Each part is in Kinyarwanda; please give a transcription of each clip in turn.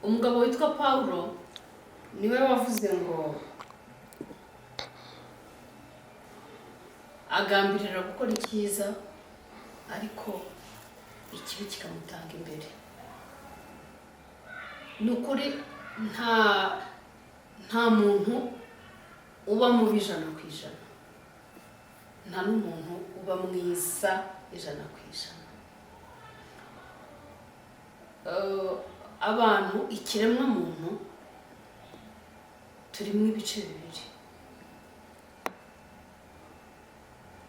Umugabo witwa Pawulo niwe wavuze ngo agambirira gukora icyiza, ariko ikibi kikamutanga imbere. Ni ukuri, nta muntu uba mubi 100%, nta n'umuntu uba mwiza 100%. Abantu, ikiremwa muntu, turimo ibice bibiri,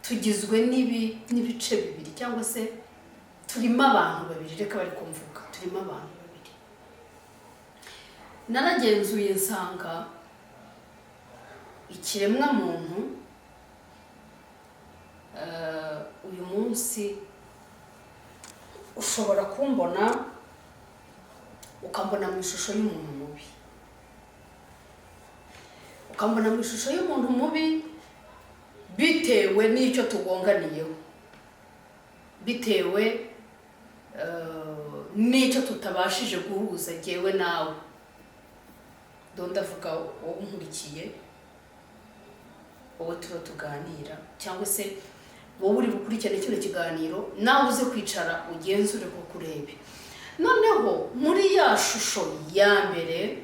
tugizwe n'ibice bibiri, cyangwa se turimo abantu babiri. Reka bari kumvuga, turimo abantu babiri. Naragenzuye nsanga ikiremwa muntu uyu munsi ushobora kumbona ukambona mu ishusho y'umuntu mubi, ukambona mu ishusho y'umuntu mubi bitewe n'icyo tugonganiyeho, bitewe n'icyo tutabashije guhuza jyewe nawe. Do ndavuga wowe unkurikiye, wowe tuba tuganira, cyangwa se wowe uri bukurikirane kino kiganiro, nawe uze kwicara ugenzure kuko urebe. Noneho muri ya shusho ya mbere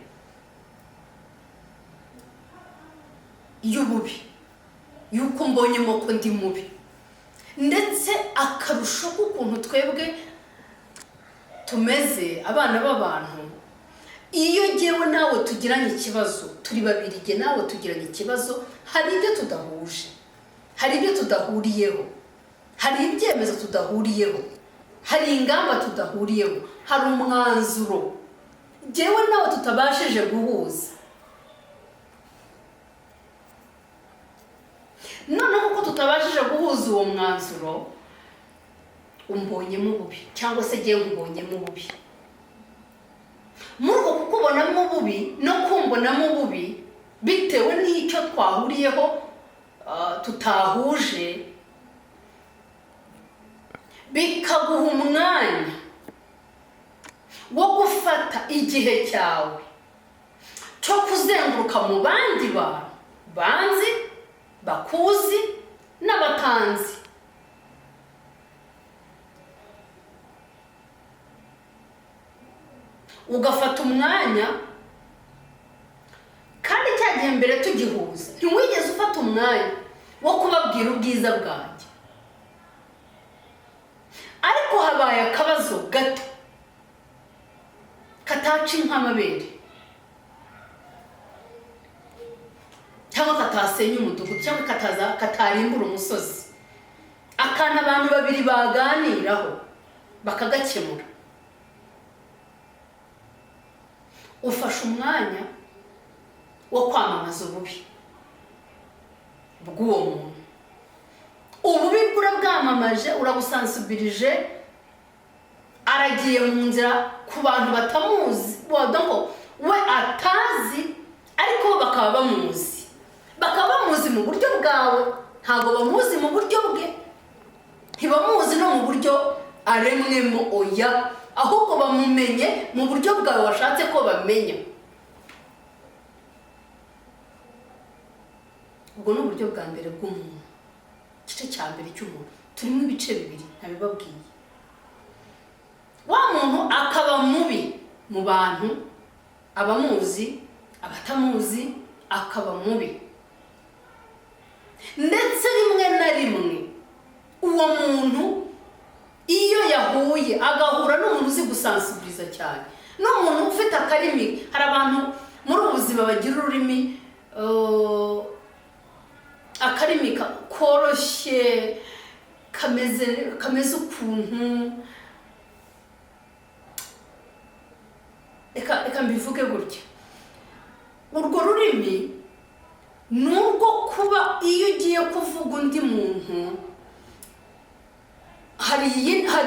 y'ububi, y'uko mbonyemo ko ndi mubi, ndetse akarusho k'ukuntu twebwe tumeze abana b'abantu, iyo jyewe nawe tugiranye ikibazo, turi babiri, jye nawe tugiranye ikibazo, hari ibyo tudahuje, hari ibyo tudahuriyeho, hari ibyemezo tudahuriyeho, hari ingamba tudahuriyeho, hari umwanzuro jyewe nawe tutabashije guhuza. Noneho kuko tutabashije guhuza uwo mwanzuro, umbonyemo ububi, cyangwa se jyewe nkubonyemo ububi. Muri uko kukubonamo ububi no kumbonamo ububi, bitewe n'icyo twahuriyeho tutahuje, bikaguha umwanya wo gufata igihe cyawe cyo kuzenguruka mu bandi bantu banzi, bakuzi n'abatanzi, ugafata umwanya. Kandi cya gihe mbere tugihuza ntiwigeze ufata umwanya wo kubabwira ubwiza bwanjye, ariko habaye akabazo gato kataca inka amabere cyangwa katasenya umudugudu cyangwa katarimbura umusozi, akantu abantu babiri baganiraho bakagakemura. Ufashe umwanya wo kwamamaza ububi bw'uwo muntu. Ububi urabwamamaje, urabusansibirije, aragiye mu nzira ku bantu batamuzi, ngo we atazi, ariko bo bakaba bamuzi, bakaba bamuzi mu buryo bwawe, ntabwo bamuzi mu buryo bwe, ntibamuzi no mu buryo aremwemo, oya, ahubwo bamumenye mu buryo bwawe washatse ko bamenya. Ubwo ni uburyo bwa mbere bw'umuntu, igice cya mbere cy'umuntu. Turimo ibice bibiri ntabibabwiye. Wa muntu akaba mubi mu bantu, abamuzi, abatamuzi, akaba mubi. Ndetse rimwe na rimwe uwo muntu iyo yahuye agahura n'umuntu uzi gusansibiriza cyane, n'umuntu ufite akarimi. Hari abantu muri ubu buzima bagira ururimi, akarimi koroshye, kameze ukuntu, reka mbivuge gutya. Urwo rurimi ni urwo kuba iyo ugiye kuvuga undi muntu hari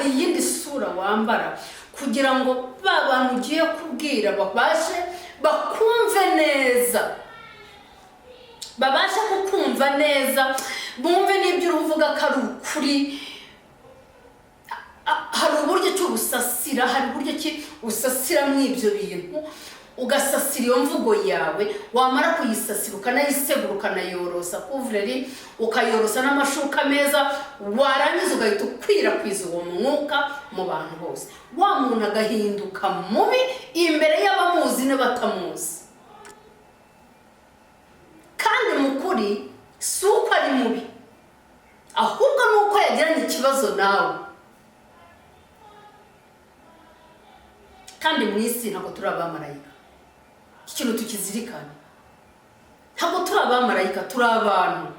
iyindi sura wambara kugira ngo ba bantu ugiye kubwira babashe bakumve neza, babashe kukumva neza, bumve n'ibyo uri kuvuga ko ari ukuri. Hari uburyo ki usasira, hari uburyo ki usasiramo ibyo bintu, ugasasira iyo mvugo yawe, wamara kuyisasira ukanayisegura, ukanayorosa couvre-lit, ukayorosa n'amashuka meza, warangiza ugahita ukwirakwiza uwo mwuka mu bantu bose, wa muntu agahinduka mubi imbere y'abamuzi n'abatamuzi. Kandi mu kuri si uko ari mubi, ahubwo ni uko yagiranye ikibazo nawe. Kandi mu isi ntabwo turi abamarayika, iki kintu tukizirikane. Ntabwo turi abamarayika, turi abantu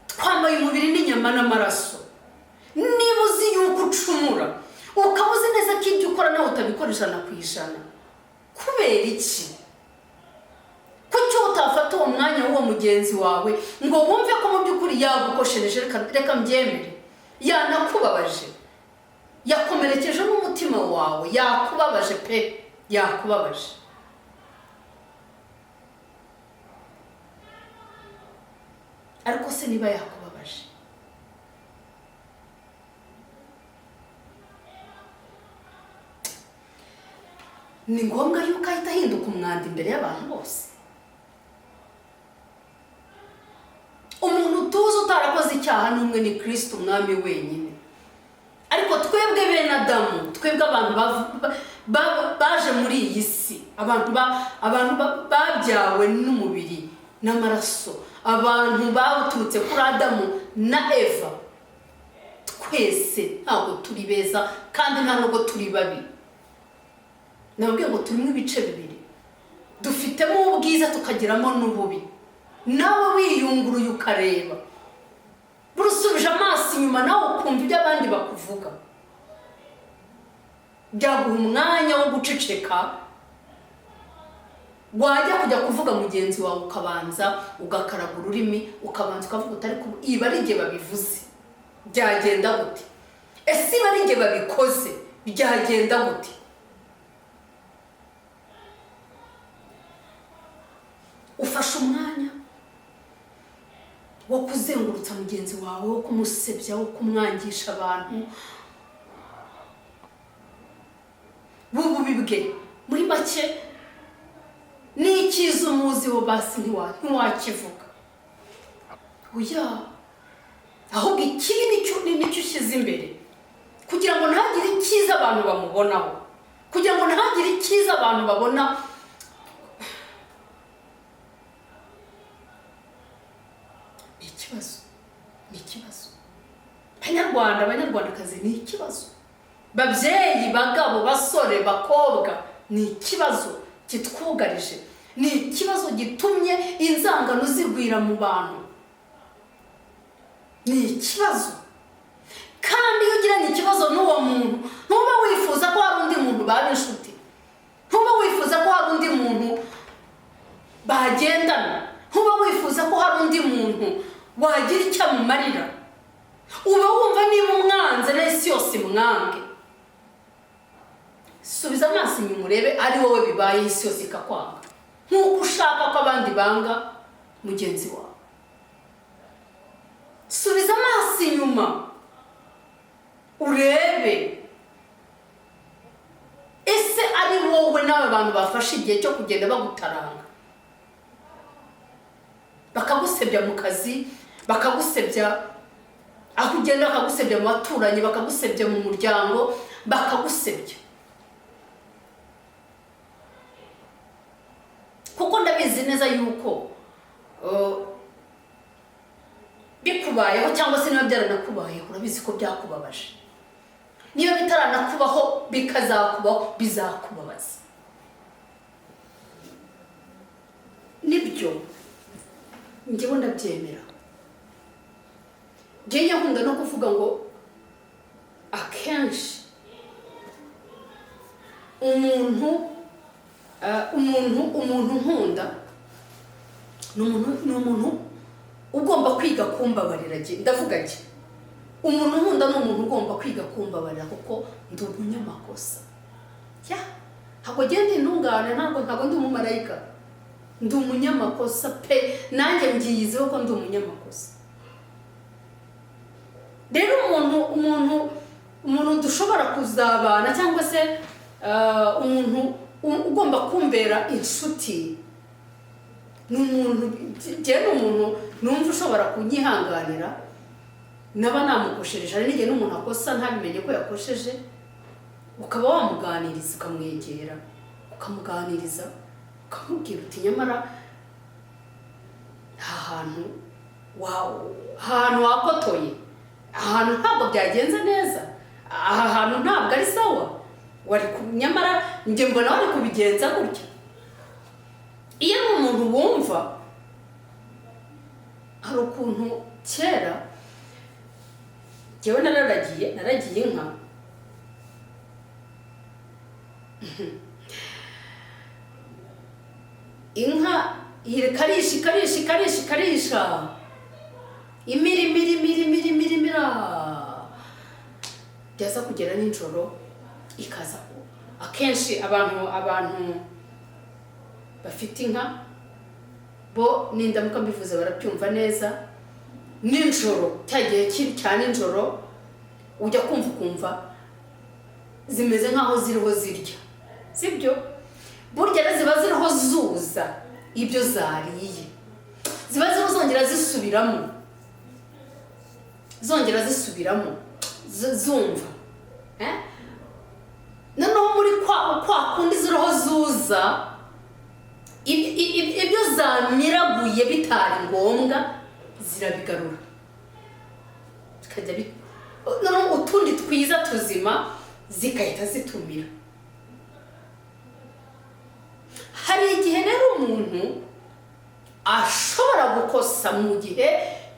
twambaye umubiri n'inyama n'amaraso. Niba uzi yuko ucumura, ukaba uzi neza ko ibyo ukora nawe utabikora 100%, kubera iki? Kuki utafata uwo mwanya w'uwo mugenzi wawe ngo wumve ko mu by'ukuri yagukoshereje? Reka mbyemere, yanakubabaje, yakomerekeje n'umutima wawe, yakubabaje pe, yakubabaje. Ariko se niba yakubabaje, ni ngombwa yuko ahita ahinduka umwanda imbere y'abantu bose? Umuntu tuzi utarakoze icyaha n'umwe ni Kristo umwami wenyine. Ariko twebwe bene Adamu, twebwe abantu baje muri iyi si, abantu babyawe n'umubiri n'amaraso, abantu baturutse kuri Adamu na Eva, twese ntabwo turi beza kandi nta nubwo turi babi. Nababwiye ngo turimo ibice bibiri, dufitemo ubwiza tukagiramo n'ububi. Nawe wiyunguruye ukareba, burusubije amaso inyuma, nawe ukumva ibyo abandi bakuvuga, byaguha umwanya wo guceceka. Wajya kujya kuvuga mugenzi wawe ukabanza ugakaraga ururimi, ukabanza ukavuga utari iba ari igihe babivuze byagenda gute? Ese iba ari igihe babikoze byagenda gute? Ufashe umwanya wo kuzengurutsa mugenzi wawe, wo kumusebya, wo kumwangisha abantu b'ububi bwe. Muri make n'icyiza umuzi wo basi ntiwakivuga, oya, ahubwo ikibi nicyo ushyize imbere, kugira ngo ntagire icyiza abantu bamubonaho, kugira ngo ntagire icyiza abantu babona. Ni ikibazo, ni ikibazo. Banyarwanda, banyarwandakazi, ni ikibazo. Babyeyi, bagabo, basore, bakobwa, ni ikibazo kitwugarije, ni ikibazo gitumye inzangano zigwira mu bantu, ni ikibazo. Kandi iyo ugiranye ikibazo n'uwo muntu, ntuba wifuza ko hari undi muntu baba inshuti, ntuba wifuza ko hari undi muntu bagendana, ntuba wifuza ko hari undi muntu wagira icyo amumarira. Uba wumva niba umwanze n'isi yose imwange. Subiza amaso inyuma urebe ari wowe bibaye, isi yose ikakwanga nk'uko ushaka ko abandi banga mugenzi wawe. Subiza amaso inyuma urebe ese ari wowe n'aba bantu bafashe igihe cyo kugenda bagutaranga, bakagusebya mu kazi, bakagusebya aho ugenda, bakagusebya mu baturanyi, bakagusebya mu muryango, bakagusebya. Kuko ndabizi neza yuko bikubayeho cyangwa se niba byaranakubayeho, urabizi ko byakubabaje. Niba bitaranakubaho bikazakubaho, bizakubabaza. Nibyo njyewe ndabyemera. Njyewe nkunda no kuvuga ngo akenshi umuntu nkunda ni umuntu ugomba kwiga kumbabarira. Ndavuga nti umuntu nkunda ni umuntu ugomba kwiga kumbabarira, kuko ndi umunyamakosa. Ntabwo ngenda intungane, ntabwo ndi umumarayika, ndi umunyamakosa pe, nanjye mbyiyizeho ko ndi umunyamakosa. Rero umuntu Umuntu dushobora kuzabana cyangwa se umuntu ugomba kumbera inshuti ni umuntu, njyewe ni umuntu numva ushobora kunyihanganira naba namukoshereje. Hari n'igihe n'umuntu akosa ntabimenye ko yakosheje, ukaba wamuganiriza, ukamwegera, ukamuganiriza, ukamubwira uti: "Nyamara aha hantu ahantu wakotoye, ahantu ntabwo byagenze neza, aha hantu ntabwo ari sawa, nyamara njye mbona wari kubigenza gutya." Iyo ari umuntu wumva, hari ukuntu kera njyewe naragiye inka. Inka ikarisha, ikarisha, ikarisha, ikarisha, imira, imira, imira, imira, imira, imira, byaza kugera nijoro ikaza. Akenshi abantu bafite inka bo nindamuka mbivuze barabyumva neza. Nijoro, cya gihe cya nijoro, ujya kumva ukumva zimeze nk'aho ziriho zirya, sibyo? Burya rero ziba ziriho zuza ibyo zariye, ziba ziriho zongera zisubiramo, zongera zisubiramo, zumva. Eh? Noneho muri kwa kundi ziriho zuza ibyo zamiraguye bitari ngombwa, zirabigarura, zikajya noneho utundi twiza tuzima zigahita zitumira. Hari igihe rero umuntu ashobora gukosa mu gihe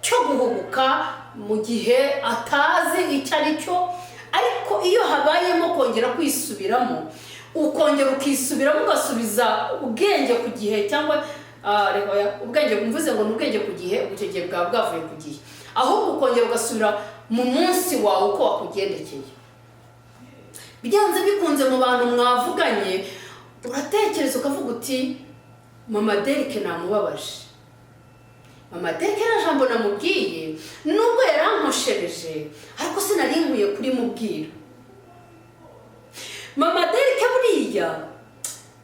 cyo guhubuka, mu gihe atazi icyo ari cyo, ariko iyo habayemo kongera kwisubiramo, ukongera ukisubiramo, ugasubiza ubwenge ku gihe, cyangwa reka oya, ubwenge mvuze ngo ni ubwenge ku gihe, icyo gihe bwaba bwavuye ku gihe, ahubwo ukongera ugasubira mu munsi wawe uko wakugendekeye. Byanze bikunze mu bantu mwavuganye uratekereza ukavuga uti: "Mama Derike namubabaje, mama Derike iriya jambo namubwiye nubwo yarankoshereje, ariko sinari nkwiye kurimubwira. Mama Derike buriya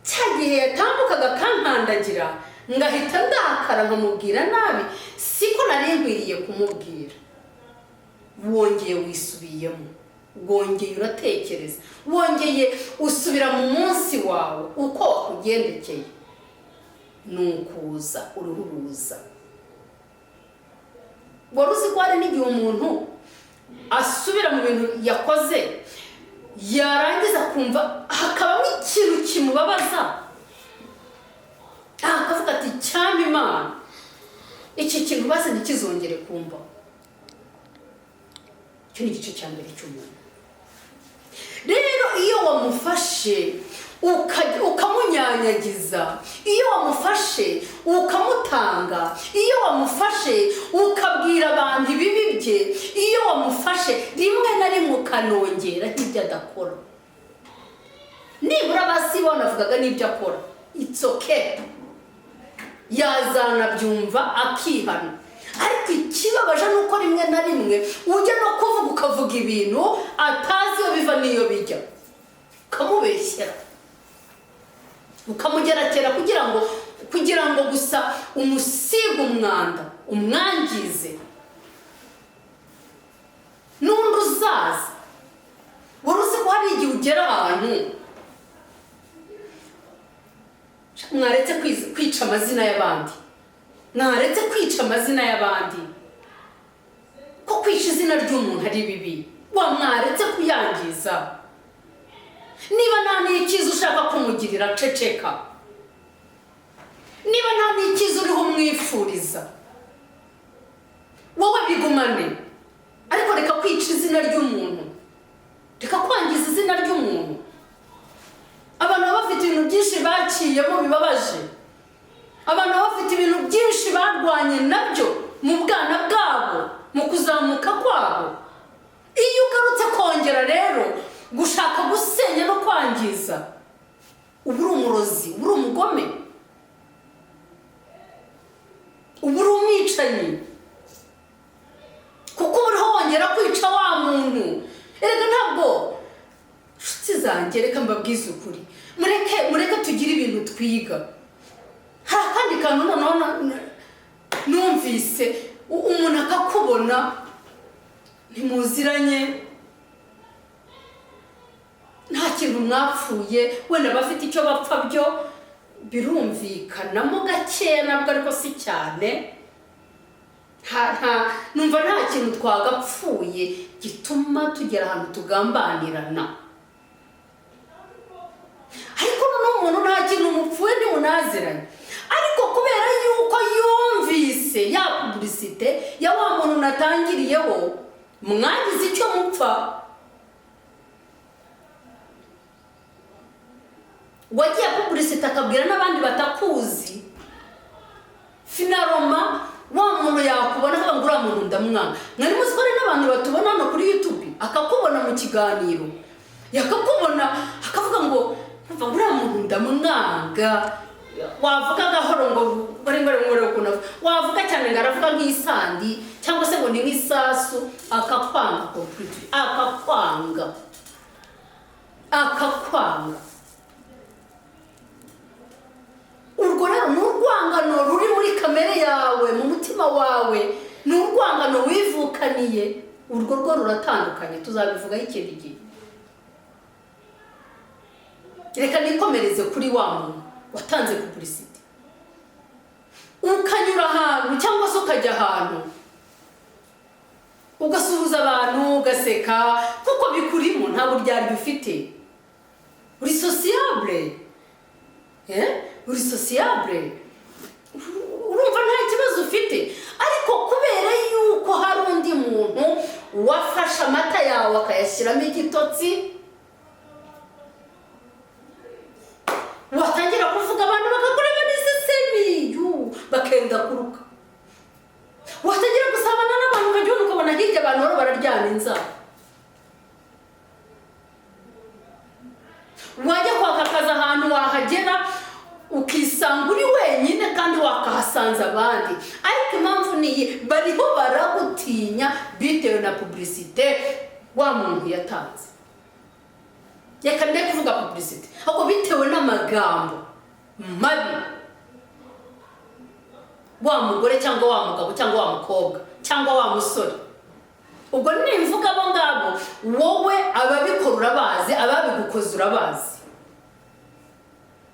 cya gihe yatambukaga akankandagira ngahita ndakara nkamubwira nabi, siko nari nkwiriye kumubwira." Wongeye wisubiyemo, wongeye uratekereza, wongeye usubira mu munsi wawe uko wakugendekeye, ni ukuza uruhu ruza. Wari uzi ko hari n'igihe umuntu asubira mu bintu yakoze, yarangiza kumva hakabamo ikintu kimubabaza, akavuga ati: "Cyampa Imana iki kintu basi ntikizongere kumva"? Icyo ni igice cya mbere cy'umuntu. Rero iyo wamufashe ukamunyanyagiza, iyo wamufashe ukamutanga, iyo wamufashe ukabwira abantu ibibi bye, iyo wamufashe rimwe na rimwe ukanongera nk'ibyo adakora, nibura basi wanavugaga n'ibyo akora, it's okay, yazanabyumva akihana. Ariko ikibabaje ni uko rimwe na rimwe ujya no kuvuga, ukavuga ibintu atazi iyo biva n'iyo bijya, ukamubeshyera, ukamugerakera kugira ngo gusa umusige umwanda, umwangize n'undi uzaza. Wari uzi ko hari igihe ugera ahantu, mwaretse kwica amazina y'abandi, mwaretse kwica amazina y'abandi, ko kwica izina ry'umuntu ari bibi? Wa mwaretse kuyangiza. Niba nta n'icyiza ushaka kumugirira, ceceka. Niba nta n'icyiza uriho umwifuriza, wowe bigumane, ariko reka kwica izina ry'umuntu, reka kwangiza izina ry'umuntu. Abantu baba bafite ibintu byinshi baciyemo bibabaje, abantu baba bafite ibintu byinshi barwanye nabyo mu bwana bwabo, mu kuzamuka kwabo. Iyo ugarutse kongera rero gushaka gusenya no kwangiza, uba uri umurozi, uba uri umugome, uba uri umwicanyi, kuko uba uriho wongera kwica wa muntu. Erega ntabwo Mbabwize ukuri, mureke mureke tugire ibintu twiga. Hari akandi kantu noneho numvise, umuntu akakubona, ntimuziranye, nta kintu mwapfuye, wenda bafite icyo bapfa byo birumvikanamo gakeya nabwo, ariko si cyane. Nta numva nta kintu twagapfuye gituma tugera ahantu tugambanirana. Ariko noneho umuntu nta kintu mupfuye, ntimunaziranye, ariko kubera yuko yumvise ya publicité ya wa muntu natangiriyeho, mwagize icyo mupfa, wagiye publicité akabwira n'abandi batakuzi, finalement wa muntu yakubona akavuga ngo uriya muntu ndamwanga. Mwari muzi ko hari n'abantu batubona hano kuri YouTube, akakubona mu kiganiro, yakakubona akavuga ngo ngo uriya muntu ndamwanga, wavuga gahoro ngo bari ngo ngo ukuntu avuga, wavuga cyane ngo aravuga nk'isandi cyangwa se ngo ni nk'isasu, akakwanga completely, akakwanga, akakwanga. Urwo rero ni urwangano ruri muri kamere yawe, mu mutima wawe, ni urwangano wivukaniye. Urwo rwo ruratandukanye, tuzabivugaho ikindi gihe. Reka nikomereze kuri wa muntu watanze publicité. Ukanyura ahantu cyangwa se ukajya ahantu, ugasuhuza abantu, ugaseka, kuko bikurimo, nta buryarya ufite, uri sociable, uri sociable, urumva nta kibazo ufite. Ariko kubera yuko hari undi muntu wafashe amata yawe akayashyiramo igitotsi, watangira kuvuga abantu bakakureba n'isesemi, bakenda kuruka. Watangira gusabana n'abantu, ukajya ubona ukabona hirya abantu baro bararyana inzara. Wajya kwaka akazi ahantu, wahagera ukisanga uri wenyine kandi wakahasanze abandi. Ariko impamvu ni iyi: bariho baragutinya bitewe na publicité wa muntu yatanze. Reka ndeke kuvuga publicité, ahubwo bitewe n'amagambo mabi wa mugore cyangwa wa mugabo cyangwa wa mukobwa cyangwa wa musore. Ubwo nimvuga abo ngabo, wowe ababikora urabazi, ababigukoze urabazi,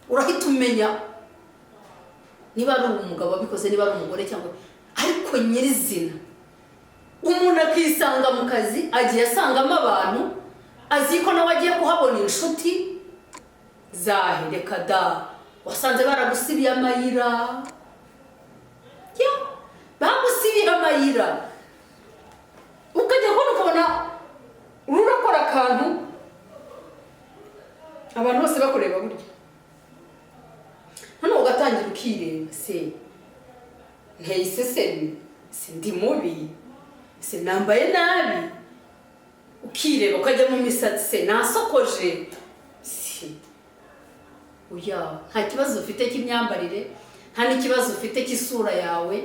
urahita umenya niba ari umugabo wabikoze, niba ari umugore cyangwa. Ariko nyirizina umuntu akisanga mu kazi, agiye asangamo abantu, azi ko nawe agiye kuhabona inshuti zahe. Reka da, wasanze baragusibiye amayira, ya bagusibiye amayira. Ukajya kubona ukabona urakora akantu, abantu bose bakureba burya, noneho ugatangira ukireba: se nteye isesemi? Se ndi mubi? Se nambaye nabi? Ukireba, ukajya mu misatsi: se nasokoje? Si oya, nta kibazo ufite cy'imyambarire, nta n'ikibazo ufite cy'isura yawe,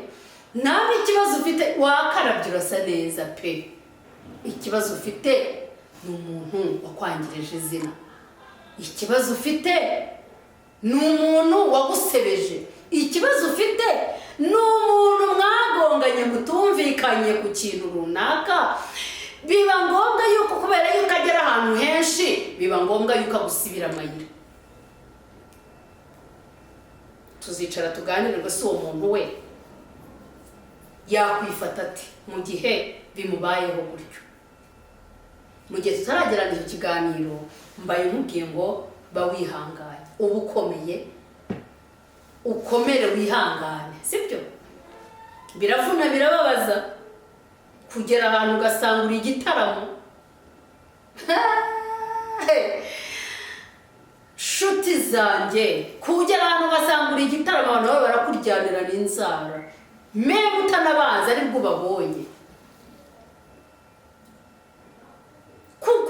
nta n'ikibazo ufite, wakarabye urasa neza pe. Ikibazo ufite ni umuntu wakwangirije izina, ikibazo ufite ni umuntu wagusebeje, ikibazo ufite ni umuntu mwagonganye, mutumvikanye ku kintu runaka, biba ngombwa yuko kubera yuko agera ahantu henshi, biba ngombwa yuko agusibira amayira. Tuzicara tuganire ngo si uwo muntu we yakwifata ati mu gihe bimubayeho gutyo. Mu gihe tutaragerana icyo kiganiro, mbaye nkubwiye ngo ba wihanganye, uba ukomeye, ukomere, wihangane, sibyo? Biravuna, birababaza kugera ahantu ugasanga uri igitaramo. Nshuti zanjye, kugera ahantu ugasanga uri igitaramo, abantu baba barakuryanira n'inzara, meme utanabazi aribwo ubabonye.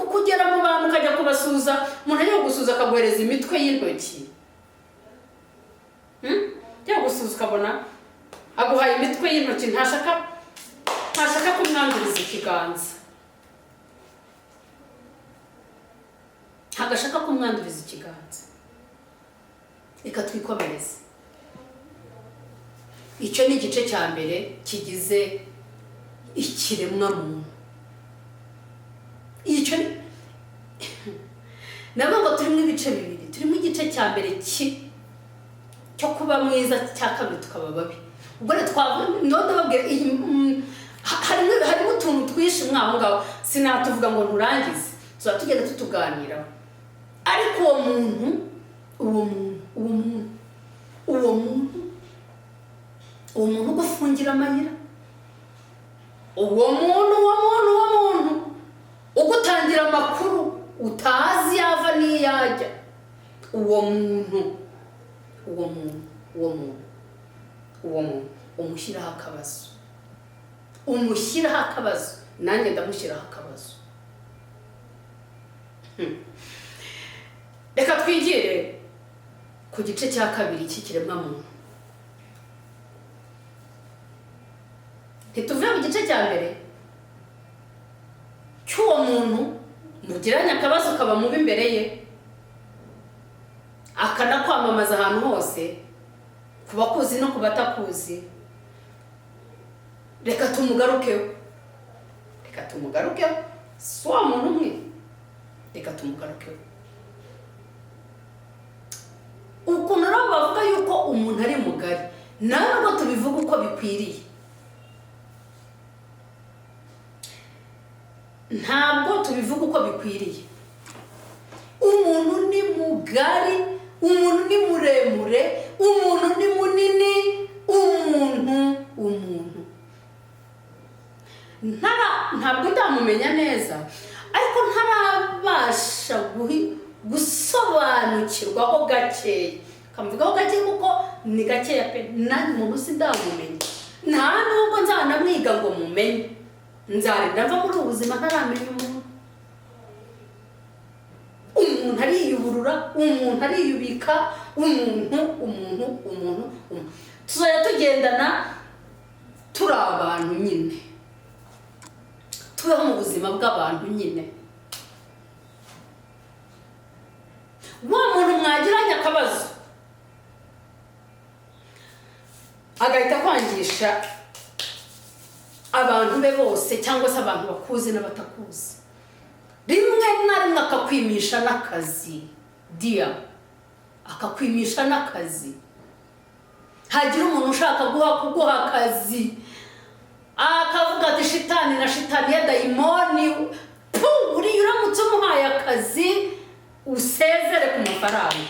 Kugera mu bantu ukajya kubasuhuza, umuntu ajya kugusuhuza akaguhereza imitwe y'intoki, Ajya kugusuhuza ukabona aguhaye imitwe y'intoki, ntashaka kumwanduriza ikiganza. Ntabwo ashaka kumwanduriza ikiganza. Reka twikomereze. Icyo ni igice cya mbere kigize ikiremwa muntu. Icyo nabwo ngo turimo ibice bibiri, turimo igice cya mbere cyo kuba mwiza, cya kabiri tukaba babi. Ubwo rero none babwira harimo utuntu twinshi mwaho ngaho, sinatuvuga ngo nturangize, tuzaba tugenda tutuganiraho. Ariko uwo muntu uwo muntu uwo muntu uwo muntu uwo muntu ugufungira amayira, uwo muntu uwo muntu uwo muntu ugutangira amakuru utazi yava n'iyajya, uwo muntu uwo muntu uwo muntu uwo muntu umushyiraho akabazo, umushyiraho akabazo, nanjye ndamushyiraho akabazo. Reka twigire ku gice cya kabiri cy'ikiremwamuntu. Ntituve mu gice cya mbere cy'uwo muntu mugiranye akabazo kaba mubi imbere ye, akanakwamamaza ahantu hose ku bakuzi no ku batakuzi. Reka tumugarukeho, reka tumugarukeho, si wa muntu umwe, reka tumugarukeho. Ukuntu rero bavuga yuko umuntu ari mugari, ntabwo tubivuga uko bikwiriye, ntabwo tubivuga uko bikwiriye. Umuntu ni mugari, umuntu ni muremure, umuntu ni munini, umuntu ntabwo ndamumenya neza, ariko ntarabasha gusobanukirwaho gakeya. Kamuvugaho gake kuko ni gakeya pe, nanjye umuntu sindamumenya, nta nubwo nzanamwiga ngo mumenye, nzarinda mva muri ubu buzima ntaramenya umuntu. Umuntu ariyuburura, umuntu ariyubika, umuntu umuntu umuntu umuntu tuzajya tugendana turi abantu nyine, tubeho mu buzima bw'abantu nyine. Wa muntu mwagiranye akabazo agahita kwangisha abantu be bose, cyangwa se abantu bakuzi n'abatakuzi, rimwe na rimwe akakwimisha n'akazi, dia akakwimisha n'akazi. Hagira umuntu ushaka kuguha akazi akavuga ati shitani na shitani ya dayimoni, pu, uriya uramutse umuhaye akazi usezere ku mafaranga.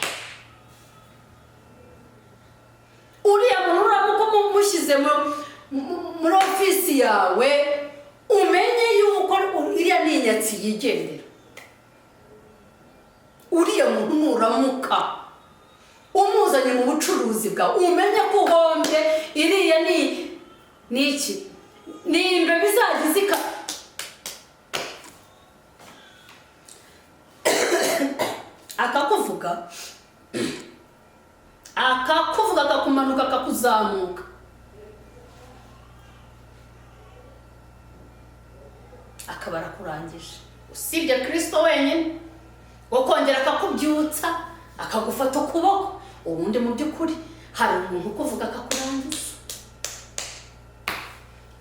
Uriya muntu uramuka umushyize muri ofisi yawe, umenye yuko iriya ni inyatsi yigendera. Uriya muntu nuramuka umuzanye mu bucuruzi bwawe, umenye ko uhombye, iriya ni iki? Ni imbeba izajya izika akakuvuga akakuvuga, akakumanuka, akakuzamuka. Akaba arakurangije, usibye Kristo wenyine wo kongera akakubyutsa, akagufata ukuboko. Ubundi mu by'ukuri hari umuntu ukuvuga akakurangiza,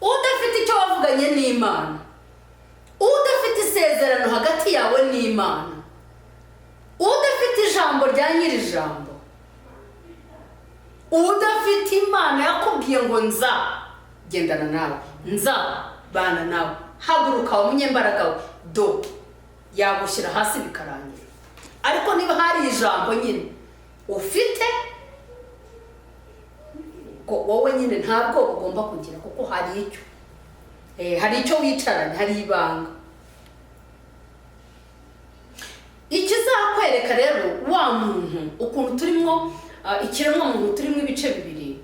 udafite icyo wavuganye n'Imana, udafite isezerano hagati yawe n'Imana, udafite ijambo rya nyiri ijambo, udafite Imana yakubwiye ngo nza gendana nawe, nza bana nawe, haguruka wa munyembaraga we, do yagushyira hasi bikarangira. Ariko niba hari ijambo nyine ufite, ko wowe nyine ntabwo ugomba kugira, kuko hari icyo hari icyo wicaranye, hari ibanga. Ikizakwereka rero wa muntu ukuntu turimo ikiremwa muntu turimo ibice bibiri.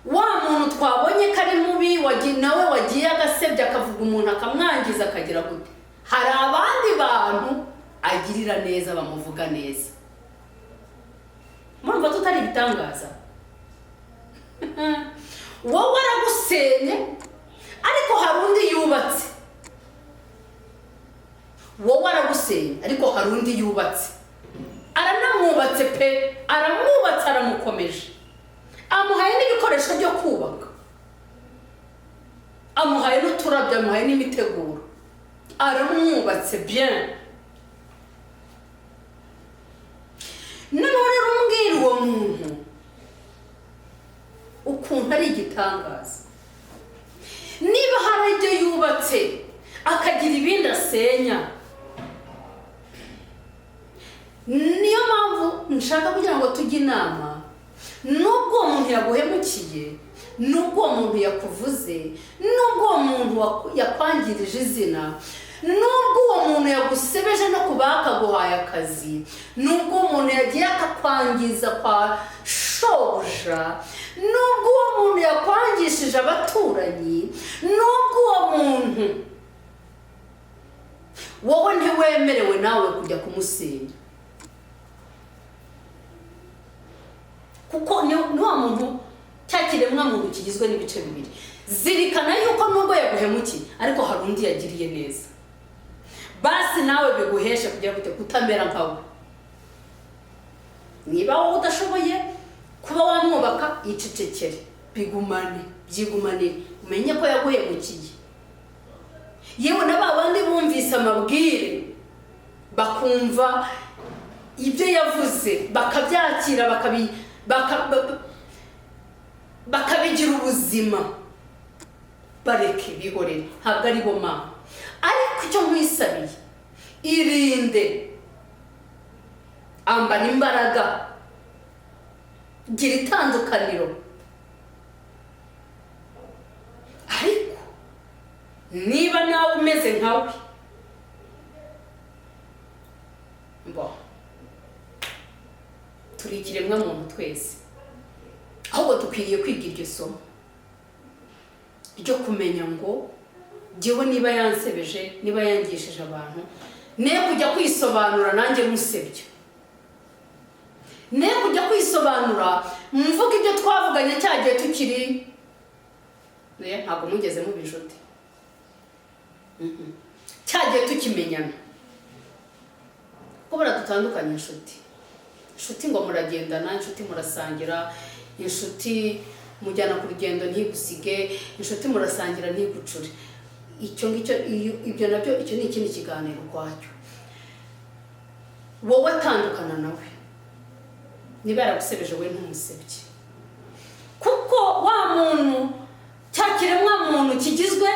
Wa muntu twabonye ko ari mubi, nawe wagiye agasebya akavuga umuntu akamwangiza akagira gute, hari abandi bantu agirira neza bamuvuga neza. Murumva tutari ibitangaza? Wowe aragusenye, ariko hari undi yubatse. Wowe aragusenye, ariko hari undi yubatse. Aranamwubatse pe, aramwubatse, aramukomeje, amuhaye n'ibikoresho byo kubaka, amuhaye n'uturabyo, amuhaye n'imiteguro, aramwubatse bien. Noneho rero umbwira uwo muntu ukuntu ari igitangaza. Niba hari ibyo yubatse akagira ibindi asenya, niyo mpamvu nshaka kugira ngo tujye inama. Nubwo uwo muntu yaguhemukiye, nubwo uwo muntu yakuvuze, nubwo uwo muntu yakwangirije izina, nubwo uwo muntu yagusebeje no kuba akaguhaye akazi, nubwo umuntu yagiye akakwangiza kwa shobuja, nubwo uwo muntu yakwangishije abaturanyi, nubwo uwo muntu, wowe ntiwemerewe nawe kujya kumusenya, kuko ni wa muntu, cya kiremwa muntu kigizwe n'ibice bibiri. Zirikana yuko nubwo yaguhemukiye ariko hari undi yagiriye neza, basi nawe biguheshe kugira ngo kutamera nkawe. Niba wowe udashoboye kuba wamwubaka, icecekere, bigumane, byigumanire, umenye ko yaguhemukiye. Yewe na ba bandi bumvise amabwire, bakumva ibyo yavuze, bakabyakira, bakabigira ubuzima, bareke bihorere, ntabwo ari bo mama. Ariko icyo nkwisabiye, irinde, ambara imbaraga, gira itandukaniro. Ariko niba nawe umeze nkawe, mbo turi ikiremwa muntu twese, ahubwo dukwiriye kwiga iryo somo ryo kumenya ngo jyewe niba yansebeje, niba yangishije abantu, ne kujya kwisobanura nanjye musebya, ne kujya kwisobanura mvuga ibyo twavuganye cya gihe tukiri, ntabwo mugeze muba inshuti, cya gihe tukimenyana, kuko baradutandukanya inshuti. Inshuti ngo muragendana, inshuti murasangira, inshuti mujyana ku rugendo ntigusige, inshuti murasangira ntigucure. Icyo ngicyo, ibyo nabyo, icyo ni ikindi kiganiro ukwacyo. Wowe tandukana nawe, niba yaragusebeje we ntumusebye, kuko wa muntu, cya kiremwa muntu kigizwe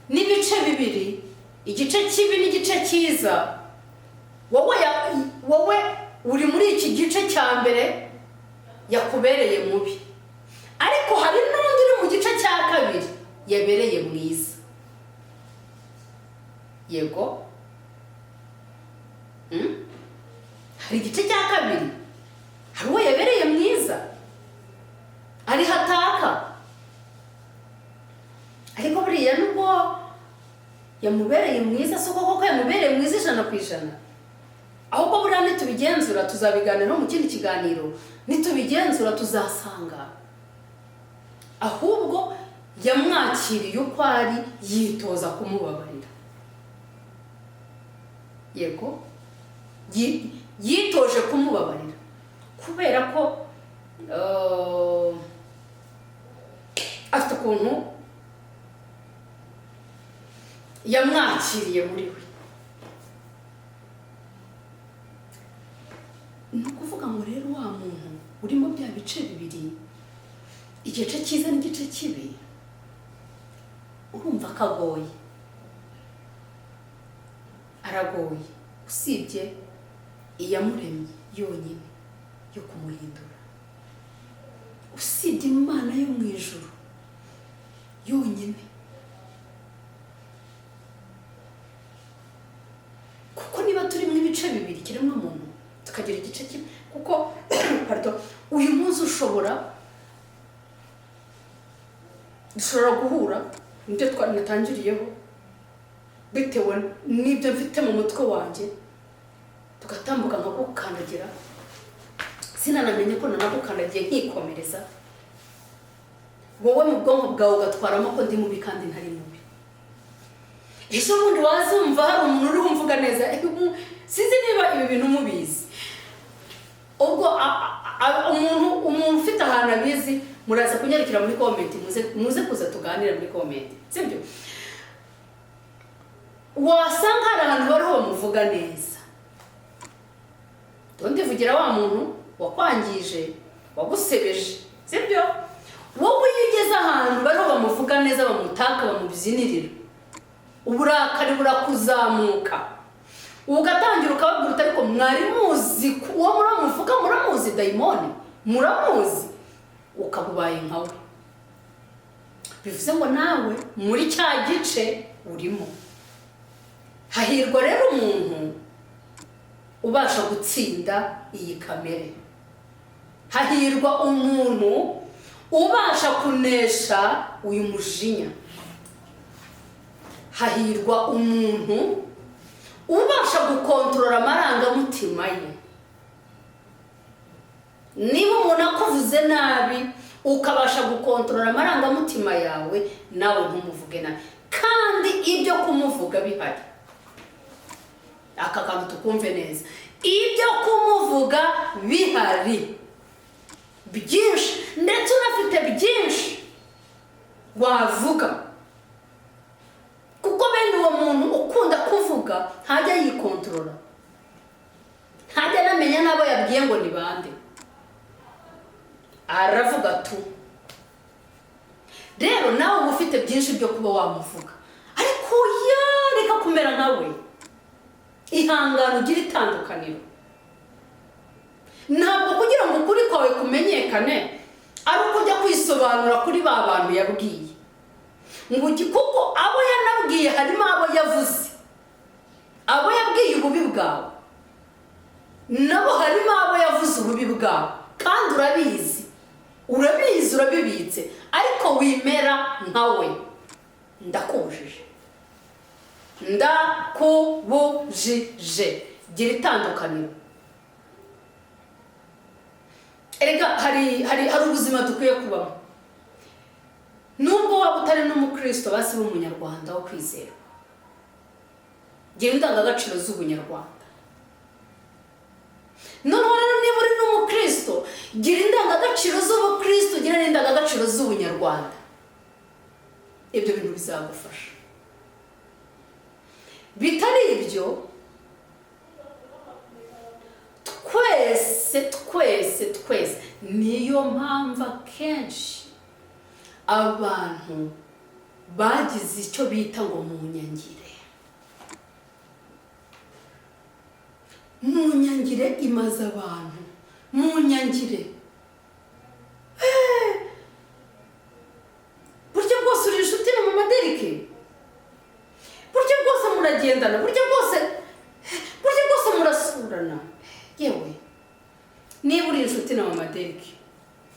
n'ibice bibiri, igice kibi n'igice cyiza, wowe uri muri iki gice cya mbere yakubereye mubi, ariko hari n'undi uri mu gice cya kabiri yabereye mwiza. Yego, hari igice cya kabiri, hari uwo yabereye mwiza ari hataka, ariko buriya nubwo yamubereye mwiza, si uko koko yamubereye mwiza 100%. Ahubwo buriya nitubigenzura, tuzabiganiraho mu kindi kiganiro, nitubigenzura tuzasanga ahubwo yamwakiriye uko ari, yitoza kumubabarira. Yego, yitoje kumubabarira, kubera ko afite ukuntu yamwakiriye muri we. Ni ukuvuga ngo rero wa muntu urimo bya bice bibiri, igice cyiza n'igice kibi, urumva akagoye, aragoye, usibye iyamuremye yonyine yo kumuhindura, usibye Imana yo mu ijuru yonyine. Kuko niba turimo ibice bibiri kiremwa muntu, tukagira igice kimwe, kuko pardon, uyu munsi dushobora guhura nibyo twanatangiriyeho, bitewe n'ibyo mfite mu mutwe wanjye, tugatambuka nkagukandagira, sinanamenye ko nanagukandagiye, nkikomereza, wowe mu bwonko bwawe ugatwaramo ko ndi mubi kandi ntari mubi. Ejo bundi wazumva hari umuntu uriho umvuga neza, sinzi niba ibi bintu mubizi. Ubwo umuntu ufite ahantu abizi, muraza kunyarukira muri comment, muze kuza tuganire muri comment, sibyo? Wasanga hari ahantu bariho bamuvuga neza. Ndivugira wa muntu wakwangije, wagusebeje, sibyo? Wowe iyo ugeze ahantu bariho bamuvuga neza, bamutaka, bamubyinirira, uburakari burakuzamuka, ugatangira ukababwira uti: "Ariko mwari muzi ko uwo muramuvuga muramuzi? Dayimoni muramuzi?" Ukaba ubaye nkawe. Bivuze ngo nawe muri cya gice urimo. Hahirwa rero umuntu ubasha gutsinda iyi kamere. Hahirwa umuntu ubasha kunesha uyu mujinya. Hahirwa umuntu ubasha gukontorora amarangamutima ye. Niba umuntu akuvuze nabi, ukabasha gukontorora amarangamutima yawe, nawe ntumuvuge nabi kandi ibyo kumuvuga bihari. Aka kantu tukumve neza: ibyo kumuvuga bihari byinshi, ndetse unafite byinshi wavuga, kuko bene uwo muntu ukunda kuvuga ntajya yikontorora, ntajya anamenya n'abo yabwiye ngo ni bande, aravuga tu. Rero nawe uba ufite byinshi byo kuba wamuvuga, ariko ya reka kumera nkawe. Ihangane, ugire itandukaniro. Ntabwo kugira ngo ukuri kwawe kumenyekane ari uko ujya kwisobanura kuri ba bantu yabwiye ngo kuko abo yanabwiye harimo abo yavuze, abo yabwiye ububi bwawe, nabo harimo abo yavuze ububi bwawe, kandi urabizi, urabizi, urabibitse, ariko wimera nkawe. Ndakubujije, ndakubujije, gira itandukaniro. Erega hari ubuzima dukwiye kubamo. Nubwo waba utari n'umukristo, basi uri umunyarwanda wo kwizerwa, gira indangagaciro z'ubunyarwanda. Noneho rero niba uri n'umukristo, gira indangagaciro z'ubukristo, gira n'indangagaciro z'ubunyarwanda. Ibyo bintu bizagufasha. Bitari ibyo, twese, twese, twese. Niyo mpamvu akenshi abantu bagize icyo bita ngo munyangire. Munyangire imaze abantu, munyangire. Buryo bwose uri inshuti na mama Derike, buryo bwose muragendana, buryo bwose murasurana. Yewe, niba uri inshuti na mama Derike,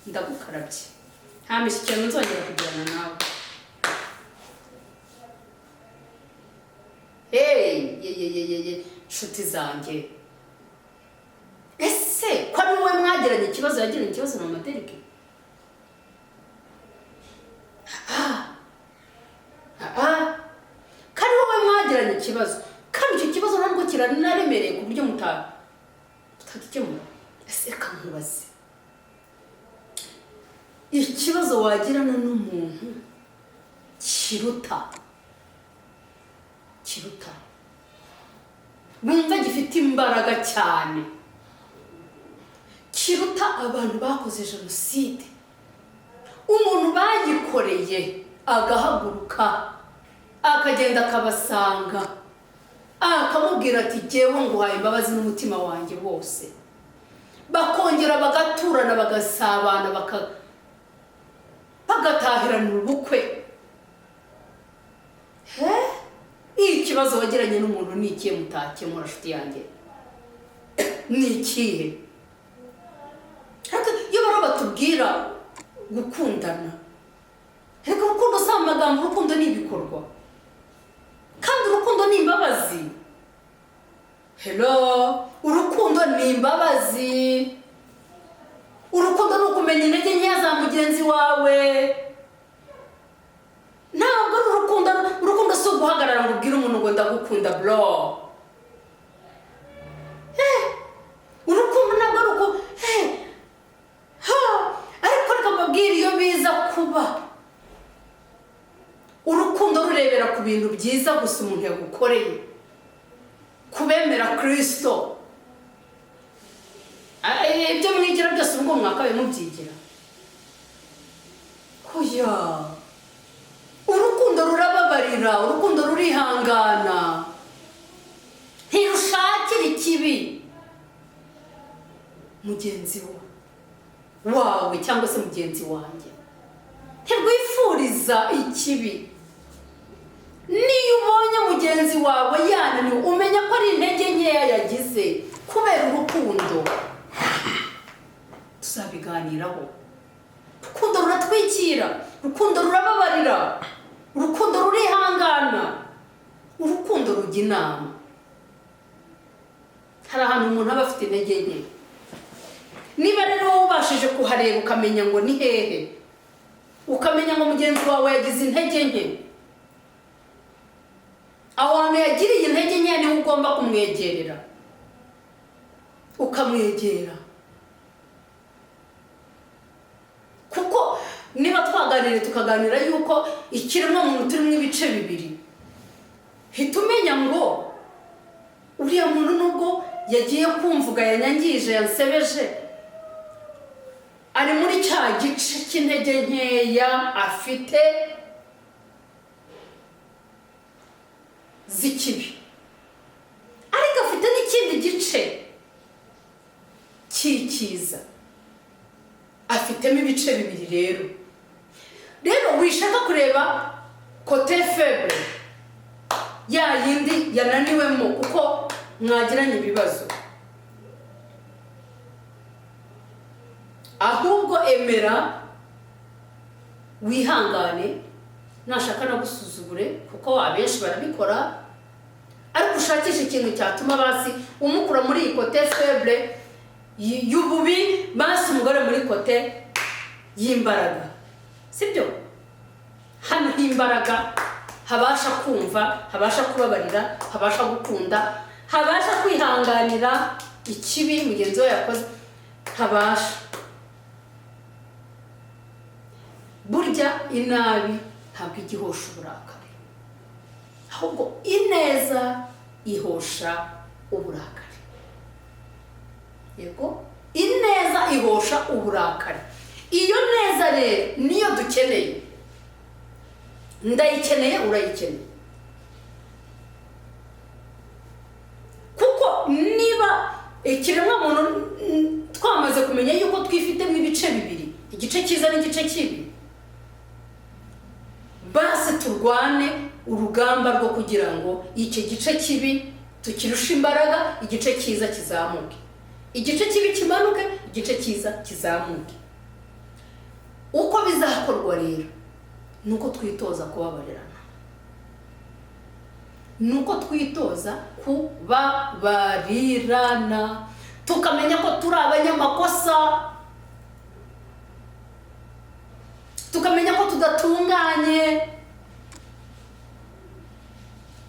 ndagukarabye, nta mishyikirano nzongera kugirana nawe. Hey, ye ye ye ye ye, nshuti zanjye, ese ko ari wowe mwagiranye ikibazo, yagiranye ikibazo na mama Derike? Ko ari wowe mwagiranye ikibazo, kandi icyo kibazo ntabwo kiranaremereye ku buryo mutagikemura. Ese reka nkubaze, ikibazo wagirana n'umuntu kiruta wumva gifite imbaraga cyane, kiruta abantu bakoze jenoside, umuntu bayikoreye agahaguruka akagenda akabasanga akamubwira ati: "Jyewe nguhaye imbabazi n'umutima wanjye wose," bakongera bagaturana, bagasabana, bagatahirana ubukwe? He, ikibazo wagiranye n'umuntu ni ikihe mutakemura, nshuti yanjye? Ni ikihe? Ariko iyo baro batubwira gukundana, reka, urukundo si amagambo, urukundo ni ibikorwa, kandi urukundo ni imbabazi. Hello, urukundo ni imbabazi, urukundo ni ukumenya intege nkeya za mugenzi wawe. Ntabwo ari urukundo, urukundo si uguhagarara ngo ubwire umuntu ngo "Ndagukunda, bro." Urukundo ntabwo ari uko. nkubwire, iyo biza kuba urukundo rurebera ku bintu byiza gusa umuntu yagukoreye, kubemera Kirisito, ibyo mwigira byose ubwo mwakabaye mubyigira. Oya, urukundo rurababarira, urukundo rurihangana, ntirushakira ikibi mugenzi wawe cyangwa se mugenzi wanjye, ntirwifuriza ikibi. Niyo ubonye mugenzi wawe yananiwe, umenya ko ari intege nkeya yagize kubera urukundo. Tuzabiganiraho. Urukundo ruratwikira, urukundo rurababarira, urukundo rurihangana, urukundo rujya inama. Hari ahantu umuntu aba afite intege nke. Niba rero wowe ubashije kuhareba, ukamenya ngo ni hehe, ukamenya ngo mugenzi wawe yagize intege nke, aho hantu yagiriye intege nke niho ugomba kumwegerera, ukamwegera. Kuko niba twaganiriye, tukaganira yuko ikiremwamuntu turimo ibice bibiri, hita umenya ngo uriya muntu nubwo yagiye kumvuga, yanyangije, yansebeje, ari muri cya gice cy'intege nkeya afite z'ikibi, ariko afite n'ikindi gice cy'icyiza. Afitemo ibice bibiri. Rero wishaka kureba côté faible ya yindi yananiwemo kuko mwagiranye ibibazo, ahubwo emera wihangane, nashaka nagusuzugure, kuko abenshi barabikora, ariko ushakishe ikintu cyatuma basi umukura muri iyi côté faible y'ububi, basi umugore muri côté y'imbaraga, sibyo? Hano h'imbaraga habasha kumva, habasha kubabarira, habasha gukunda, habasha kwihanganira ikibi mugenzi we yakoze, habasha. Burya inabi ntabwo ijya ihosha uburakari, ahubwo ineza ihosha uburakari. Yego, ineza ihosha uburakari. Iyo neza rero niyo dukeneye. Ndayikeneye, urayikeneye, kuko niba ikiremwamuntu twamaze kumenya yuko twifitemo ibice bibiri, igice cyiza n'igice kibi, basi turwane urugamba rwo kugira ngo icyo gice kibi tukirushe imbaraga, igice cyiza kizamuke, igice kibi kimanuke, igice cyiza kizamuke. Uko bizakorwa rero ni uko twitoza kubabarirana, ni uko twitoza kubabarirana, tukamenya ko turi abanyamakosa, tukamenya ko tudatunganye.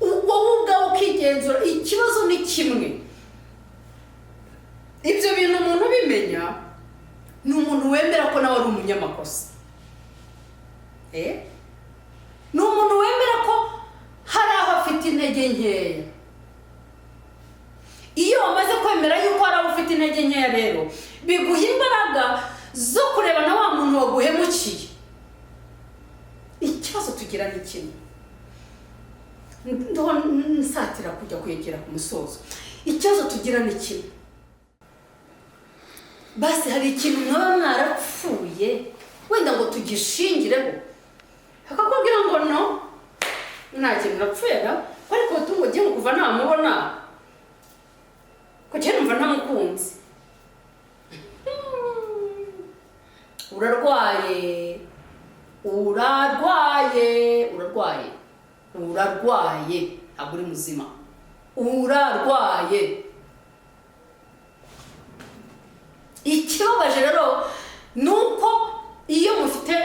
Wowe ubwawe ukigenzura. Ikibazo ni kimwe, ibyo bintu umuntu ubimenya ni umuntu wemera ko nawe ari umunyamakosa. Ni umuntu wemera ko hari aho afite intege nkeya. Iyo wamaze kwemera yuko hari aho ufite intege nkeya rero, biguha imbaraga zo kureba na wa muntu waguhemukiye. Ikibazo tugira ni kimwe, nsatira kujya kwegera ku musozo. Ikibazo tugira ni kimwe, basi hari ikintu mwaba mwarapfuye wenda ngo tugishingireho, akakubwira ngo no, nta kintu napfuye na, ariko tungo ugiye kuva namubona kuko numva ntamukunze. Urarwaye, urarwaye, urarwaye, urarwaye, ntabwo uri muzima, urarwaye. Ikibabaje rero ni uko iyo mufite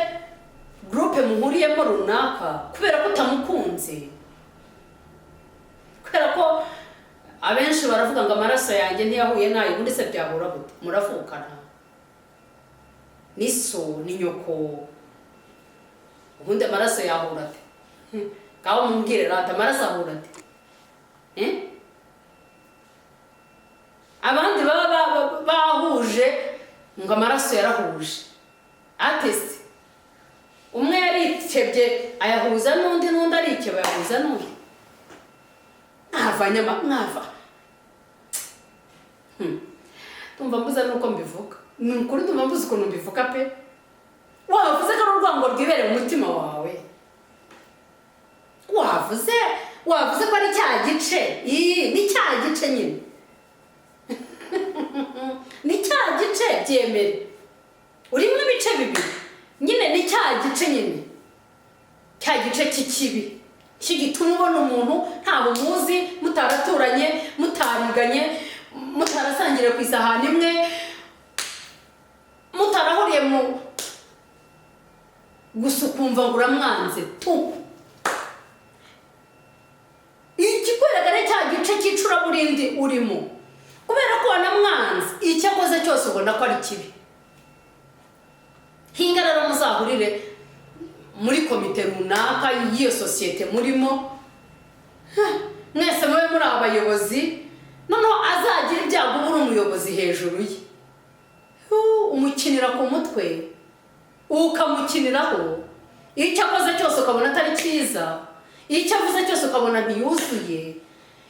groupe muhuriyemo runaka, kubera ko utamukunze, kubera ko abenshi baravuga ngo amaraso yanjye ntiyahuye nayo, ubundi se byahura gute? Muravukana. Ni so, ni nyoko. Ubundi amaraso yahura ate? Ngaho mumbwire rata, amaraso ahura ate? Eh? Abandi baba bahuje ngo amaraso yarahuje atese. Umwe yarikebye ayahuza n'undi, n'undi arikeba ayahuza n'undi. Mwava nyama mwava. Ndumva mbuze nuko mbivuga. Ni ukuri, ndumva mbuze ukuntu mbivuga pe. Wavuze ko ari urwango rwibereye mu mutima wawe, wavuze ko ari cya gice. Ii, ni cya gice nyine, ni cya gice. Byemere, urimo ibice bibiri nyine. Ni cya gice nyine, cya gice cy'ikibi kigituma ubona umuntu ntabwo muzi, mutaraturanye, mutariganye, mutarasangiriye ku isahani imwe, mutarahuriye mu gusa, ukumva ngo uramwanze tu. Ikikwereka ni cya gice cy'icuraburindi urimo. Kubera ko wanamwanze, icyo akoze cyose ubona ko ari kibi. Hinga rero muzahurire muri komite runaka y'iyo sosiyete murimo, mwese mube muri abayobozi, noneho azagira ibyago uba uri umuyobozi hejuru ye. Umukinira ku mutwe, ukamukiniraho. Icyo akoze cyose ukabona atari cyiza, icyo avuze cyose ukabona ntiyuzuye,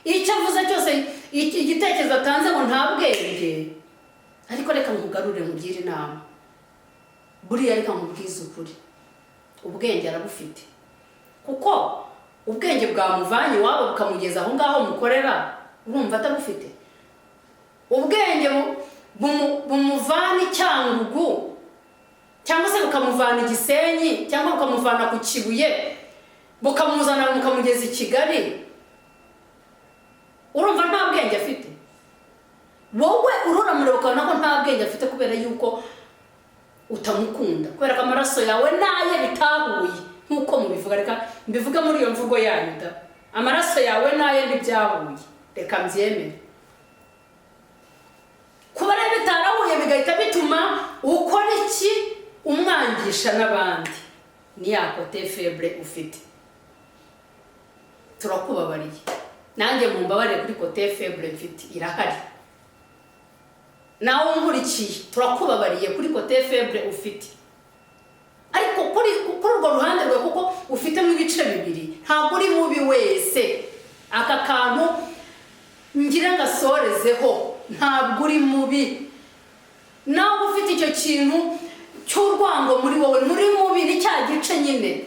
icyo avuze cyose, igitekerezo atanze ngo nta bwenge. Ariko reka nkugarure, nkugire inama. Buriya reka nkubwize ukuri, ubwenge arabufite, kuko ubwenge bwamuvanye iwabo bukamugeza aho ngaho mukorera, urumva atabufite? Ubwenge bumuvana i Cyangugu, cyangwa se bukamuvana i Gisenyi, cyangwa bukamuvana ku Kibuye, bukamuzana bukamugeza i Kigali, urumva nta bwenge afite? Wowe ururamureba ukabona ko nta bwenge afite kubera yuko utamukunda, kubera ko amaraso yawe n'aye bitahuye nk'uko mubivuga. Reka mbivuge muri iyo mvugo yanyu da: amaraso yawe n'aye ntibyahuye. Reka mbyemere. Kuba rero bitarahuye bigahita bituma ukora iki? Umwangisha n'abandi. Ni ya côté faible ufite. Turakubabariye, nanjye mumbabarire kuri côté faible mfite, irahari. Nawe unkurikiye, turakubabariye kuri côté faible ufite. Ariko kuri urwo ruhande rwawe, kuko ufitemo ibice bibiri, ntabwo uri mubi wese. Aka kantu ngira ngasorezeho: ntabwo uri mubi. Nawe ufite icyo kintu cy'urwango muri wowe, muri mubi. Ni cya gice nyine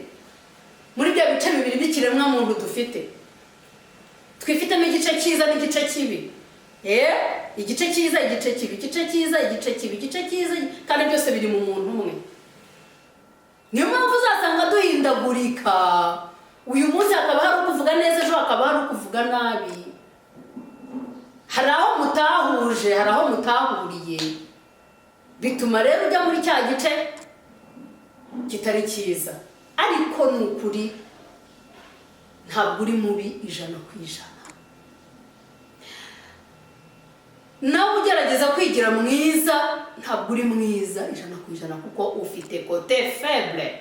muri bya bice bibiri by'ikiremwamuntu dufite. Twifitemo igice cyiza n'igice kibi. Igice cyiza, igice kibi, igice cyiza, igice kibi, igice cyiza, kandi byose biri mu muntu umwe. Niyo mpamvu uzasanga duhindagurika. Uyu munsi hakaba hari ukuvuga neza, ejo hakaba hari ukuvuga nabi. Hari aho mutahuje, hari aho mutahuriye. Bituma rero ujya muri cya gice kitari cyiza. Ariko ni ukuri, ntabwo uri mubi 100%. Nawe ugerageza kwigira mwiza, ntabwo uri mwiza 100%, kuko ufite côté faible.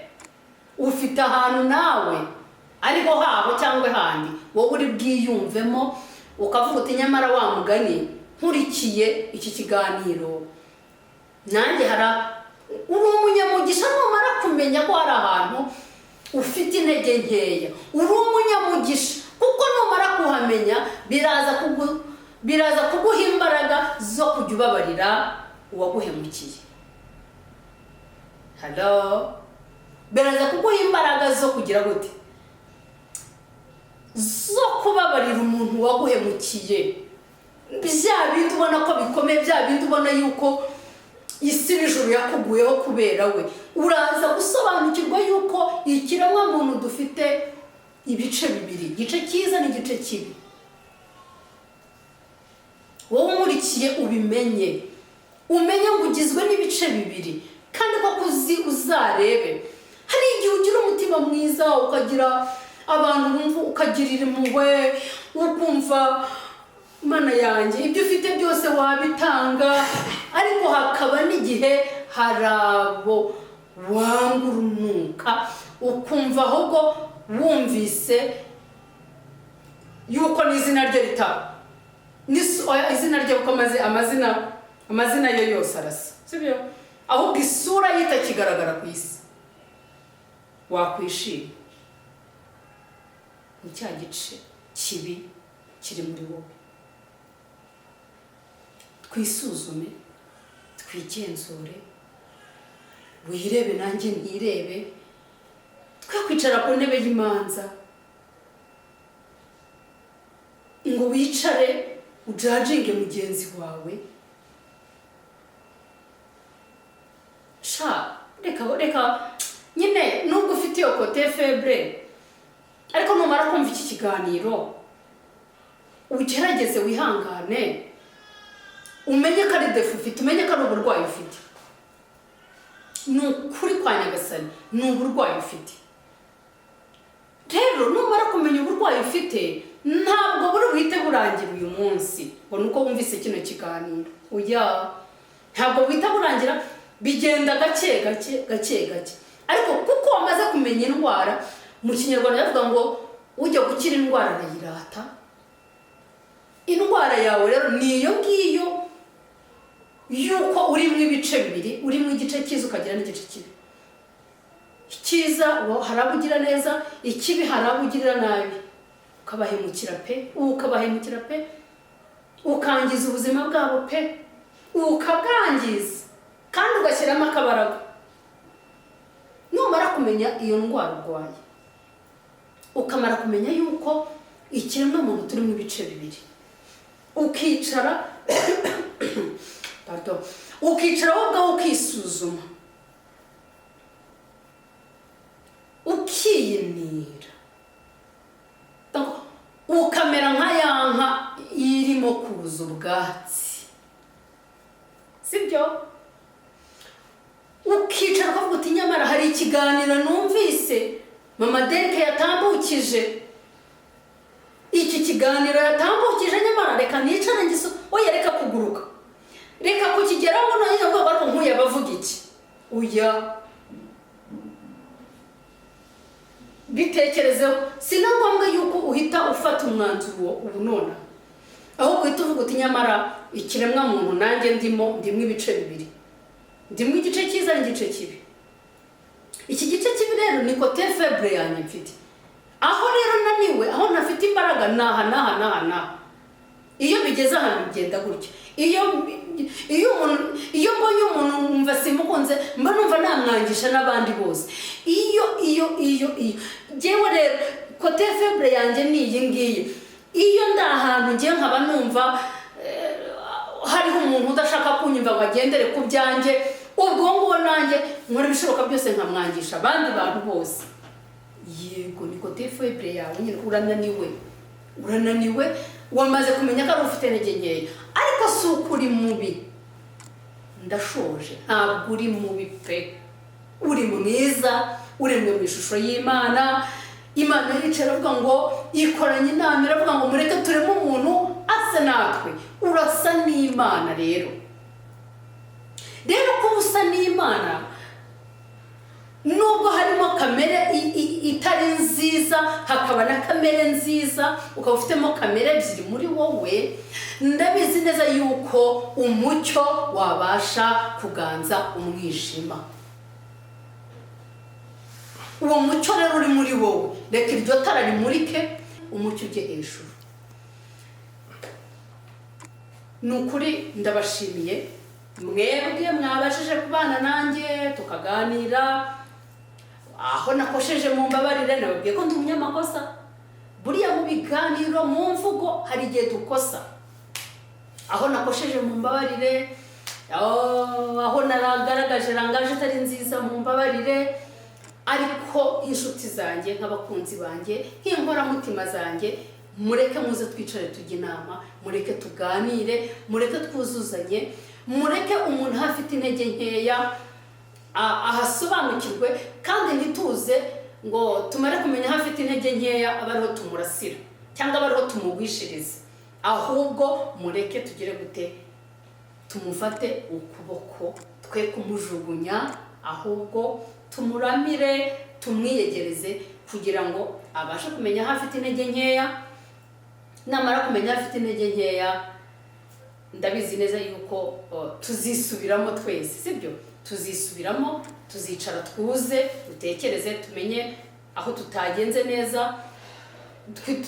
Ufite ahantu nawe ariho habo cyangwa handi wowe uri bwiyumvemo, ukavuga uti: "Nyamara wa mugani, nkurikiye iki kiganiro, nanjye hari." Uri umunyamugisha numara kumenya ko hari ahantu ufite intege nkeya. Uri umunyamugisha, kuko numara kuhamenya biraza kuguha imbaraga zo kujya ubabarira uwaguhemukiye. Halo, biraza kuguha imbaraga zo kugira gute? Zo kubabarira umuntu waguhemukiye. Bya bindi ubona ko bikomeye, bya bindi ubona yuko isi n'ijuru yakuguyeho kubera we, uraza gusobanukirwa yuko ikiremwamuntu dufite ibice bibiri, igice cyiza n'igice kibi. Wowe umurikiye, ubimenye, umenye ngo ugizwe n'ibice bibiri. Kandi koko uzi, uzarebe, hari igihe ugira umutima mwiza, ukagira abantu wumva ukagirira impuhwe, ukumva Mana yanjye, ibyo ufite byose wabitanga. Ariko hakaba n'igihe Hari abo wanga urunuka, ukumva ahubwo wumvise yuko n'izina rye ritaba oya, izina rye, kuko amazina ye yose arasa, sibyo? Ahubwo isura ye itakigaragara ku isi wakwishima. Ni cya gice kibi kiri muri wowe. Twisuzume, twigenzure, wirebe nanjye ntirebe, twe kwicara ku ntebe y'imanza ngo wicare ujajinge mugenzi wawe. Sha, reka reka nyine, nubwo ufite iyo côté faible, ariko numara kumva iki kiganiro ugerageze wihangane, umenye ko ari défaut ufite, umenye ko ari uburwayi ufite. Ni ukuri kwa Nyagasani, ni uburwayi ufite. Rero numara kumenya uburwayi ufite, ntabwo buri buhite burangira uyu munsi ngo ni uko wumvise kino kiganiro. Oya, ntabwo buhita burangira, bigenda gake gake gake gake. Ariko kuko wamaze kumenya indwara, mu Kinyarwanda bavuga ngo ujya gukira indwara arayirata. Indwara yawe rero ni iyo ngiyo, yuko urimo ibice bibiri, urimo igice cyiza ukagira n'igice kibi. Icyiza hari abo ugira neza, ikibi hari abo ugirira nabi, ukabahemukira pe, ukabahemukira pe, ukangiza ubuzima bwabo pe, ukabwangiza kandi ugashyiramo akabaraga. Numara kumenya iyo ndwara urwaye, ukamara kumenya yuko ikiremwamuntu turimo ibice bibiri, ukicara, pardon, ukicara wowe ubwawe ukisuzuma, ukiyinira, Donc, ukamera nka ya nka irimo kuza ubwatsi, sibyo? Ukicara ukavuga uti: "Nyamara hari ikiganiro numvise mama Derike yatambukije, iki kiganiro yatambukije, nyamara reka nicare ngiso." Oya, reka kuguruka, reka kukigeraho ngo none ngo ariko nkuye abavuga iki. Oya, bitekerezeho. Si na ngombwa yuko uhita ufata umwanzuro ubu nona, ahubwo uhita uvuga uti: "Nyamara ikiremwa muntu nanjye ndimo ibice bibiri, ndimo igice cyiza n'igice kibi. Iki gice kibi rero ni côté faible yanjye mfite. Aho rero naniwe, aho ntafite imbaraga, ni aha n'aha n'aha n'aha. Iyo bigeze ahantu bigenda gutya. Iyo mbonye umuntu numva simukunze, mba numva namwangisha n'abandi bose. Iyo ngewe rero côté faible yanjye ni iyi ngiyi. Iyo ndi ahantu ngiye nkaba numva hariho umuntu udashaka kunyumva ngo agendere ku byanjye, ubwo nguwo nanjye nkora ibishoboka byose nkamwangisha abandi bantu bose." Yego, ni côté faible yawe nyine. Urananiwe, urananiwe, wamaze kumenya ko ari ufite intege nkeya, ariko si uko uri mubi. Ndashoje, ntabwo uri mubi pe, uri mwiza, uremwe mu ishusho y'Imana. Imana yicara iravuga ngo, ikoranye inama iravuga ngo: "Mureke tureme umuntu asa natwe." Urasa n'Imana. Rero kuba usa n'Imana, nubwo harimo kamere itari nziza, hakaba na kamere nziza, ukaba ufitemo kamere ebyiri muri wowe, ndabizi neza yuko umucyo wabasha kuganza umwijima. Uwo mucyo rero uri muri wowe, reka iryo tara rimurike, umucyo ujye hejuru. Ni ukuri ndabashimiye mwebwe mwabashije kubana nanjye tukaganira. Aho nakosheje mu mbabarire, nababwiye ko ndi umunyamakosa. Buriya mu biganiro, mu mvugo, hari igihe dukosa. Aho nakosheje mu mbabarire, aho naragaragaje langage itari nziza mu mbabarire. Ariko inshuti zanjye, nk'abakunzi banjye, nk'inkoramutima zanjye, mureke muze twicare tujye inama, mureke tuganire, mureke twuzuzanye, mureke umuntu aho afite intege nkeya ahasobanukirwe, kandi ntituze ngo tumare kumenya aho afite intege nkeya abe ariho tumurasira cyangwa abe ariho tumugwishiriza. Ahubwo mureke tugire gute? Tumufate ukuboko. Twe kumujugunya, ahubwo tumuramire, tumwiyegereze kugira ngo abashe kumenya aho afite intege nkeya. Namara kumenya aho afite intege nkeya, ndabizi neza yuko tuzisubiramo twese, sibyo? Tuzisubiramo, tuzicara, twuze, dutekereze, tumenye aho tutagenze neza.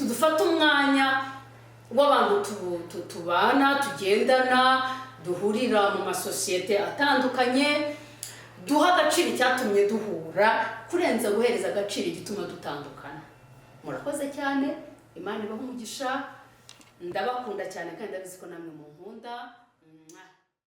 Dufate umwanya w'abantu tubana, tugendana, duhurira mu masosiyete atandukanye, duha agaciro icyatumye duhura kurenza guhereza agaciro igituma dutandukana. Murakoze cyane, Imana ibahe umugisha. Ndabakunda cyane kandi ndabizi ko namwe munkunda.